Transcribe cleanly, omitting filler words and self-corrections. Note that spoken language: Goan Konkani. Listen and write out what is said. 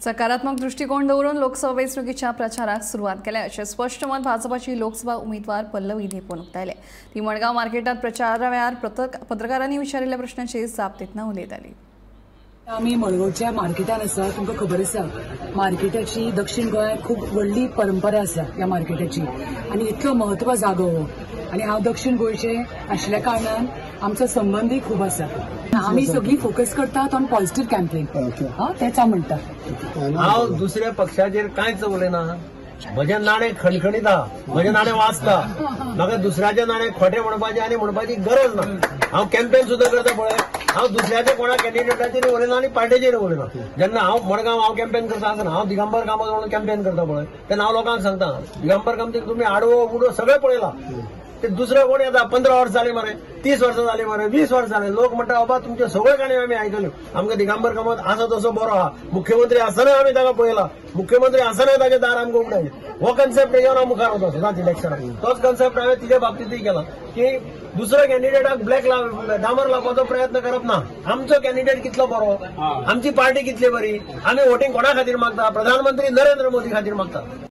सकारात्मक दृष्टिकोन दवरून लोकसभा वेंचणुकीच्या प्रचाराक सुरवात केल्या अशें स्पश्ट मत भाजपाची लोकसभा उमेदवार पल्लवी धेंपोन उक्तायलें. ती मडगांव मार्केटात प्रचारा वेळार पत्रकारांनी विचारिल्ल्या प्रश्नाचेर जाप दितना उलयताली. आमी मडगांवच्या मार्केटान आसा. तुमकां खबर आसा मार्केटाची दक्षिण गोंयांत खूब व्हडली परंपरा आसा ह्या मार्केटाची आनी इतलो म्हत्व जागो हो. आनी हांव दक्षिण गोंयचे आशिल्ल्या कारणान आमचो संबंदूय खूब आसा. आमी सगळीं फोकस करतात ऑन पॉझिटिव्ह कॅम्पेन, तेच हांव म्हणटा. हांव दुसऱ्या पक्षाचेर कांयच उलयना. म्हजें नाणें खणखणीत आहा, म्हजें नाणें वाचता. म्हाका दुसऱ्याचें नाणें खोटें म्हणपाचें आनी म्हणपाची गरज ना. हांव कॅम्पेन सुद्दां करता पळय, हांव दुसऱ्याच्या कोणा कॅन्डिडेटाचेर उलयना आनी पार्टेचेर उलयना. जेन्ना हांव मडगांव हांव कॅम्पेन करता आसतना हांव दिगंबर कामत म्हणून कॅम्पेन करता पळय, तेन्ना हांव लोकांक सांगता दिगंबर कामतीक तुमी आडवो उडो सगळें पळयला. ते दुसरे कोण येता 15 वर्सां जाली मरे, 30 वर्सां जाली मरे, 20 वर्सां जाली, लोक म्हणटा बाबा तुमच्यो सगळ्यो काणयो आमी आयकल्यो. आमकां दिगंबर कामत आसा तसो बरो आहा, मुख्यमंत्री आसतना आमी ताका पळयला, मुख्यमंत्री आसतना ताचे दार आमकां उगडायलें. हो कन्सेप्ट घेवन हांव मुखार वता सदांच इलेक्शनाक. तोच कन्सेप्ट हांवें तिच्या बाबतींतूय केला की दुसऱ्या कॅन्डिडेटाक ब्लॅक डांबर लावपाचो प्रयत्न करप ना. आमचो कॅन्डिडेट कितलो बरो, आमची पार्टी कितली बरी, आमी वोटींग कोणा खातीर मागता, प्रधानमंत्री नरेंद्र मोदी खातीर मागता.